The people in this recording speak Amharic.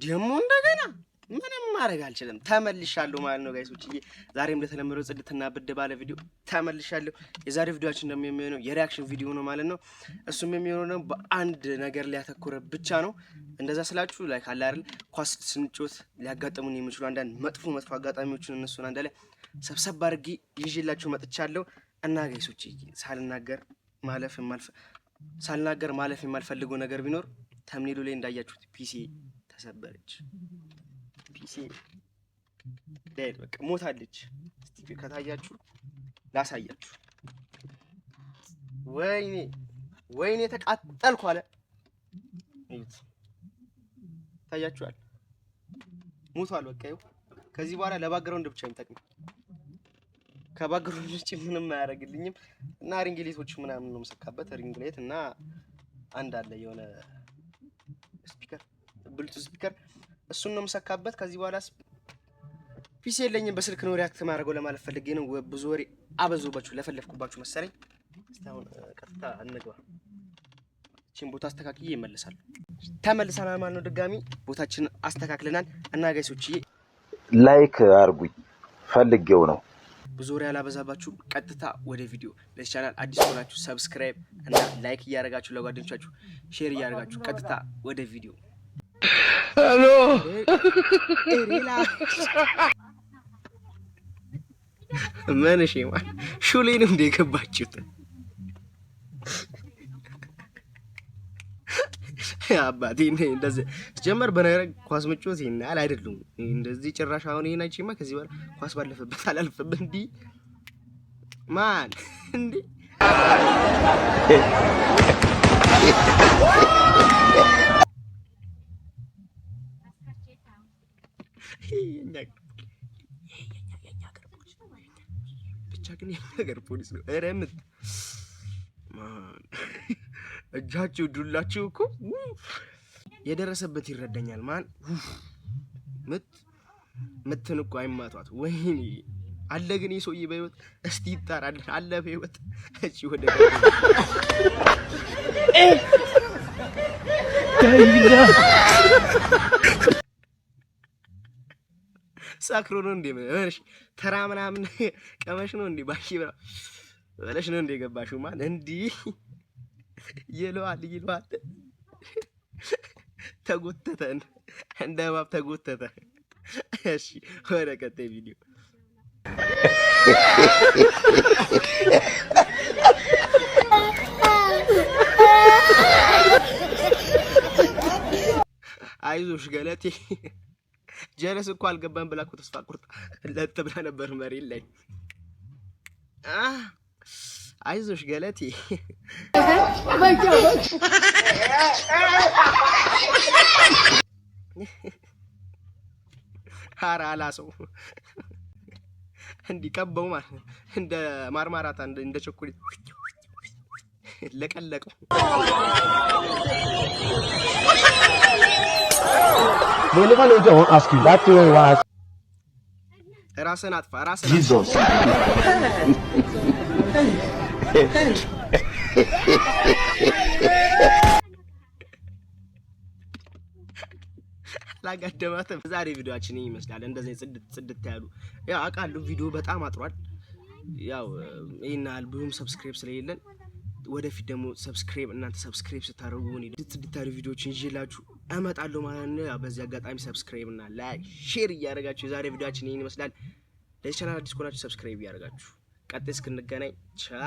ደግሞ እንደገና ምንም ማድረግ አልችልም። ተመልሻለሁ ማለት ነው guys ኦችዬ። ዛሬም እንደተለመደው ጽድትና ብድ ባለ ቪዲዮ ተመልሻለሁ። የዛሬ ቪዲዮአችን ደግሞ የሚሆነው የ reaction ቪዲዮ ነው ማለት ነው። እሱም የሚሆነው ደግሞ በአንድ ነገር ሊያተኩረ ብቻ ነው። እንደዛ ስላችሁ like አለ አይደል፣ ኳስ ስንጫወት ሊያጋጥሙን የሚችሉ አንዳንድ መጥፎ መጥፎ አጋጣሚዎችን እነሱን አንድ ላይ ሰብሰብ አድርጌ ይዤላችሁ መጥቻለሁ። እና guys ኦች፣ ሳልናገር ማለፍ የማልፈልገው ነገር ቢኖር thumbnail ኡ ላይ እንዳያችሁት PC ተሰበረች። PC dead፣ በቃ ሞታለች። እስቲ ከታያችሁ ላሳያችሁ። ወይኔ ወይኔ ተቃጠልኩ አለ። እዩት፣ ታያችኋል። ሞቷል። በቃ ይኸው ከዚህ በኋላ ለ background ብቻ የሚጠቅም፣ ከ background ውጭ ምንም አያደርግልኝም። እና ring light ኦች ምናምን ነው የምሰካበት። Ring light እና አንድ አለ የሆነ speaker፣ Bluetooth speaker፣ እሱን ነው የምሰካበት። ከዚህ በኋላ PC የለኝም፣ በስልክ ነው react ማድረገው ለማለት ፈልጌ ነው። ብዙ ወሬ አበዙባችሁ፣ ለፈለፍኩባችሁ መሰለኝ። እስቲ አሁን ቀጥታ እንግባ። እቺን ቦታ አስተካክዬ ይመለሳሉ። ተመልሰናል ማለት ነው። ድጋሚ ቦታችንን አስተካክለናል እና guys ኦችዬ Like አርጉኝ ፈልጌው ነው። ብዙ ወሬ ያላበዛባችሁ ቀጥታ ወደ ቪዲዮ። ለዚህ ቻናል አዲስ ሆናችሁ subscribe እና like እያደረጋችሁ፣ ለጓደኞቻችሁ share እያደረጋችሁ ቀጥታ ወደ ቪዲዮ። Hello፣ relax። ምን እሺ፣ ሹሌ ነው እንደ የገባችሁት? አባቴ እንደዚህ ጀመር በነገር ኳስ መጫወት ይሄን ያህል አይደሉም። እንደዚህ ጭራሽ አሁን ይሄን አይቼማ ከዚህ በኋላ ኳስ ባለፈበት አላልፈበት። እንዲህ ማን እንዲህ የኛ ሀገር ፖሊስ ብቻ ግን የኛ ሀገር ፖሊስ ነው። ኧረ ምት ማን እጃቸው ዱላቸው እኮ የደረሰበት ይረዳኛል። ማን ምት ምትን እኮ አይማቷት። ወይኔ አለ ግን ይህ ሰውዬ በህይወት? እስቲ ይጣራልን፣ አለ በህይወት? እሺ ወደ ሰክሮ ነው እንዴ? እሺ ተራ ምናምን ቀመሽ ነው እንዴ? ባሺ ብለሽ ነው እንዴ የገባሽው? ማን እንዲህ ይለዋል ይለዋል። ተጎተተ፣ እንደ እባብ ተጎተተ። እሺ ወደ ቀጣይ ቪዲዮ። አይዞሽ ገለቴ፣ ጀለስ እኮ አልገባም ብላ እኮ ተስፋ ቁርጣ ለጥ ብላ ነበር መሬት ላይ። አይዞሽ ገለቴ። ኧረ አላሰው እንዲቀባው ማለት ነው። እንደ ማርማራታ፣ እንደ ቸኮሌት ለቀለቀው። They never know what I want ask you. That thing I want ask. ራስን አጥፋ፣ ራስን አጥፋ። Jesus. አላጋደማትም። ዛሬ ቪዲዮአችን ይህን ይመስላል። እንደዚህ ጽድት ጽድት ያሉ፣ ያው አውቃለሁ ቪዲዮ በጣም አጥሯል። ያው ይህን ያህል ብዙም subscribe ስለሌለን ወደፊት ደግሞ subscribe እናንተ subscribe ስታደርጉ እኔ ጽድት ያሉ ቪዲዮዎችን ይዤላችሁ እመጣለሁ ማለት ነው። ያው በዚህ አጋጣሚ subscribe እና like share እያደረጋችሁ የዛሬ ቪዲዮአችን ይህን ይመስላል። ለዚህ ቻናል አዲስ ከሆናችሁ subscribe እያደረጋችሁ ቀጣይ እስክንገናኝ ቻው።